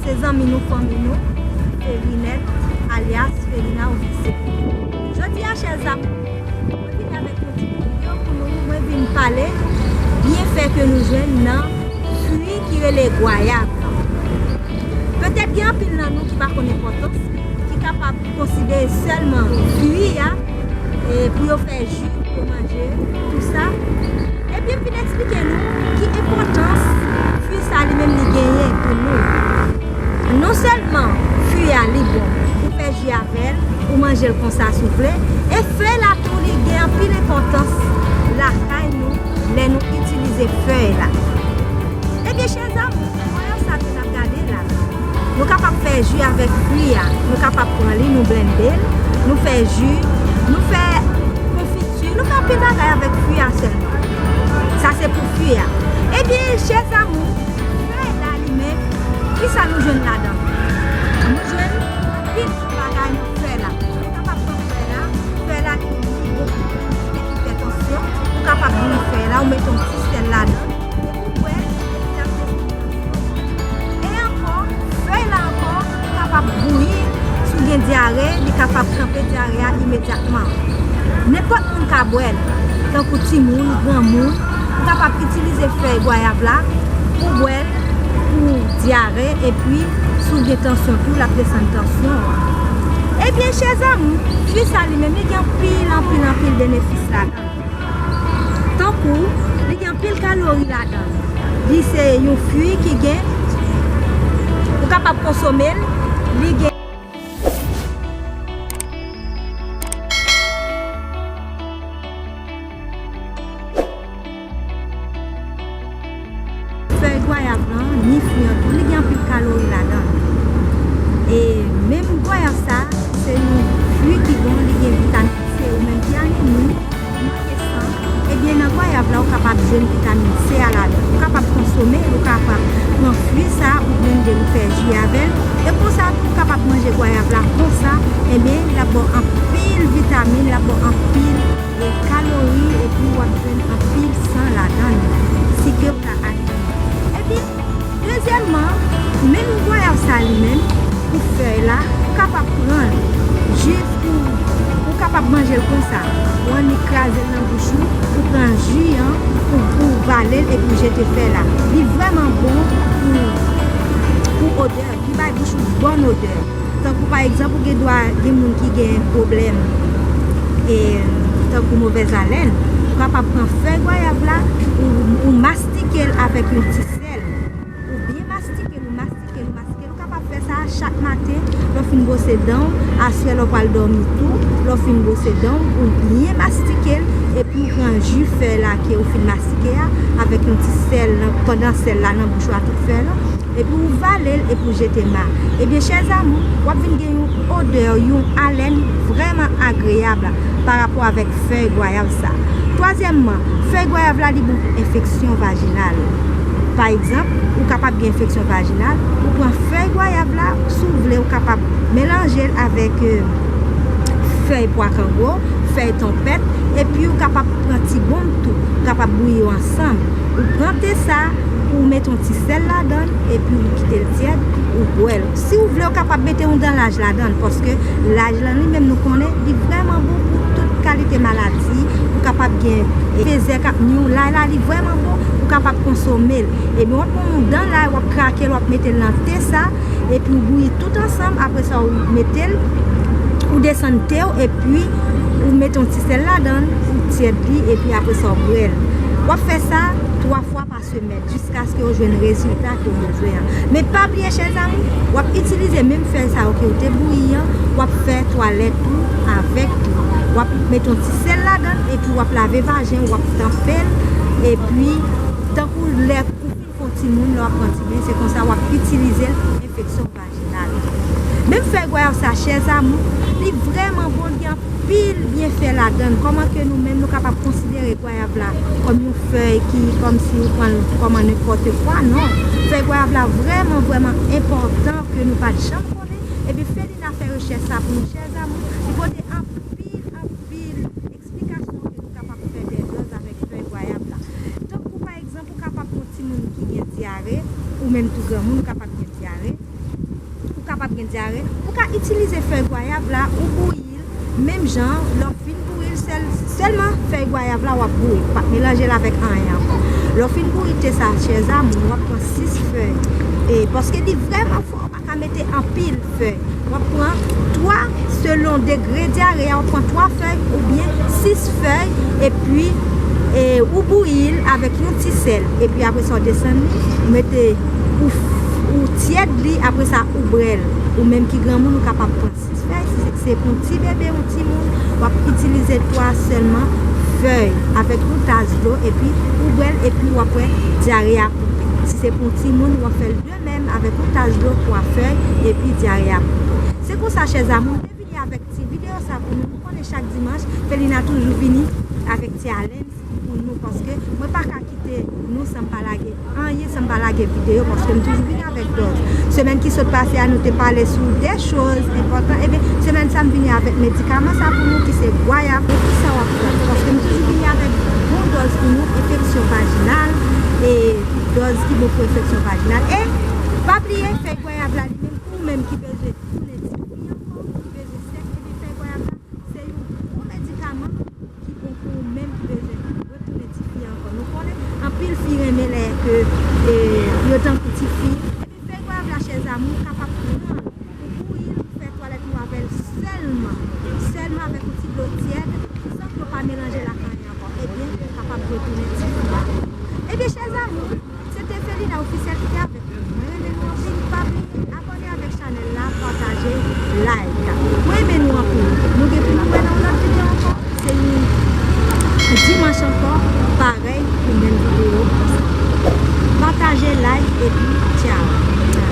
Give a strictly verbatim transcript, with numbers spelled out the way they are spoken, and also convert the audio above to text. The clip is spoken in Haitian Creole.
Se zanmi nou, fanmi nou, Ferinèt, alyas Felina Officiel. Jodi a, chè zanmi, mwen vin avèk yon ti videyo pou nou, mwen vin pale byenfè ke nou jwenn nan fwi ki rele gwayav. Petèt gen anpil nan nou ki pa konn enpòtans li, ki kapab konsidere sèlman fwi a, e pou yo fè ji, pou yo manje, tou sa. Ebyen, m vin eksplike nou ki enpòtans fwi sa li menm li genyen pou nou. Non sèlman fwi a li bon, ou fè ji avè l, ou manje l konsa si w vle, e fèy la tou li gen anpil enpòtans lakay nou lè nou itilize fèy la. Ebyen, chè zanmi, gwayav sa ke n ap gade la, nou kapab fè ji avèk fwi a. Nou kapab pran li, nou blende l, nou fè ji, nou fè konfiti, nou fè anpil bagay avèk fwi a sèlman. Sa se pou fwi a. Ebyen, chè zanmi, fèy la li menm, kisa nou jwenn ladan l? Nou jwenn anpil bon bagay nan fèy la. Nou kapab pran fèy la, fèy la ki bon pou ipètansyon, ou kapab bouyi fèy la, ou mete yon ti sèl ladan l, epi w bwè l, epi l ap desann tansyon w. E ankò, fèy la ankò, ou kapab bouyi, si w gen dyare, li kapab kanpe dyare a imedyatman. Nenpòt moun ka bwè l, tankou timoun, granmoun, ou kapab itilize fèy gwayav la pou bwè l, pou dyare, epi si w gen tansyon tou, l ap desann tansyon w. Ebyen, chè zanmi, fwi sa li menm, li gen anpil, anpil, anpil benefis ladan l. Tankou, li gen anpil kalori ladan l. Li se yon fwi ki gen, ou kapab konsome l, li gen fèy gwayav lan, ni fwi an tou, li gen anpil kalori ladan l. E menm gwayav sa, se yon fwi ki bon, li gen vitamin C, ou menm ki anemi, ou manke san, ebyen, nan gwayav la, ou kapab jwenn vitamin C a ladan l. Ou kapab konsome l, ou kapab pran fwi sa, ou blende l, ou fè ji avè l. E konsa tou, ou kapab manje gwayav la konsa, ebyen, l ap ba w anpil vitamin, l ap ba w anpil e kalori, epi w ap jwenn anpil san ladan l, si ke w ka anemi. Epi, dezyèmman, menm gwayav sa li menm, pou fèy la, ou kapab pran l jis pou, ou kapab manje l konsa. Ou annik kraze l nan bouch ou, ou pran ji an, ou, ou vale l epi ou jete fèy la. Li vrèman bon pou, pou odè, li bay bouch ou bòn odè. Tankou pa egzanp, ou gen dwa gen moun ki gen pwoblèm, e, tankou movèz alèn, ou kapab pran fèy gwayav la, ou, ou mastike l avèk yon ti sèl. Ou byen mastike l, ou mastike l, ou mastike l. Ou kapab fè sa chak maten, lè w fin bwose dan w, aswè lè w pral dòmi tou, lè w fin bwose dan w, ou byen mastike l, epi ou pran ji fèy la ke ou fin mastike a, avèk yon ti sèl nan, pandan sèl la nan bouch ou a, tout fèy la. Epi ou vale l, epi ou jete ma. Ebyen, chè zanmi, w ap vin gen yon odè, yon alèn vrèman agreyab pa rapò avèk fèy gwayav sa. Twazyèmman, fèy gwayav la, li bon pou enfeksyon vajinal. Pa egzanp, ou kapab gen enfeksyon vajinal, ou pran fèy gwayav la, si w vle, ou kapab melanje l avèk, e, fèy pwa kango, fèy tonpèt, epi ou kapab pran ti gonm tou, ou kapab bouyi yo ansanm. Ou pran te sa, ou mete yon ti sèl ladan l, epi ou kite l tyèd, ou bwè l. Si w vle, ou kapab mete yon dan laj ladan l, paske laj lan li menm nou konnen, li vrèman bon pou tout kalite maladi. Ou kapab gen fezè k ap nwi w, lay la, li vrèman bon, ou kapab konsome l. Ebyen, w ap pran yon dan lay, w ap krake l, w ap mete l nan te sa, epi w bouyi tout ansanm, apre sa w mete l, ou desann te w, epi ou mete yon ti sèl ladan l, ou tyèd li, epi apre sa w bwè l. W ap fè sa twa fwa pa semèn, jiskaske w jwenn rezilta ke w bezwen an. Men pa bliye, chè zanmi, w ap itilize menm fèy sa yo ke w te bouyi an, w ap fè twalèt ou avèk li. W ap mete yon ti sèl ladan l, epi w ap lave vajen, w ap tanpe l, epi tankou lè ou fin fè yon timoun, lè w ap pran timoun, se konsa w ap itilize l pou enfeksyon vajinal. Menm fèy gwayav sa, chè zanmi, li vrèman bon, li gen anpil byenfè ladan l. Kòman ke nou menm, nou kapab konsidere gwayav la kòm yon fèy ki, kòmsi ou pran l kòm an nenpòt kwa? Non. Fèy gwayav la vrèman, vrèman enpòtan ke nou pa t janm konnen. Epi Felina fè rechèch sa pou nou, chè zanmi. Li pote anpil, anpil eksplikasyon ke nou kapab fè dèdòz avèk fèy gwayav la. Tankou, pa egzanp, ou kapab gen yon timoun ki gen dyare, ou menm tou granmoun, ou kapab gen dyare. gen dyare, ou ka itilize fèy gwayav la, ou bouyi l, menm jan, lè w fin bouyi l, sèl, sèlman fèy gwayav la w ap bouyi, ou p ap melanje l avèk anyen ankò. Lè w fin bouyi te sa, chè zamou, w ap pran sis fèy. E paske li vrèman fò, ou pa ka mete anpil fèy. W ap pran twa, selon degre dyare a, w ap pran twa fèy oubyen sis fèy, epi, e, ou bouyi l avèk yon ti sèl. Epi apre sa, w desann li, ou mete, ou, ou tyèd li, apre sa, ou bwè l. Ou menm ki granmoun, ou kapab pran sis fèy. Si se, se pou yon ti bebe, yon timoun, w ap itilize twa sèlman fèy avèk yon tas dlo, epi ou bwè l, epi w ap wè dyare a koupe. Si se pou yon timoun, w ap fè l de menm avèk yon tas dlo, twa fèy, epi dyare a koupe. Se konsa, chè zamou, m te vini avèk ti videyo sa pou nou. Nou konnen chak dimanch, Felina toujou vini avèk challenge pou nou, paske mwen pa ka kite nou san m pa lage anyen, san m pa lage videyo, paske m toujou vini avèk dòz. Semèn ki sot pase a, nou te pale sou de choz enpòtan. Ebyen, semèn sa, m vini avèk medikaman sa pou nou, ki se gwayav. E kisa w ap pran? Paske m toujou vini avèk bon dòz pou nou, enfeksyon vajinal, e dòz ki bon pou enfeksyon vajinal. E pa bliye, fèy gwayav la, li menm, pou ou menm ki bezwen tounen ti fi ankò, ki bezwen sèks, ebyen, fèy gwayav la, se yon bon medikaman ki bon pou ou menm ki bezwen retounen ti fi ankò. Nou konnen anpil fi renmen lè ke, e, yo tankou ti fi. Ebyen, fèy gwayav la, chè zamou, ou kapab pran l, ou bouyi l, ou fè twalèt ou avè l sèlman, sèlman avèk yon ti dlo tyèd, san ke w pa melanje l ak anyen ankò. Ebyen, ou kapab retounen ti fi ankò. Ebyen, chè zamou,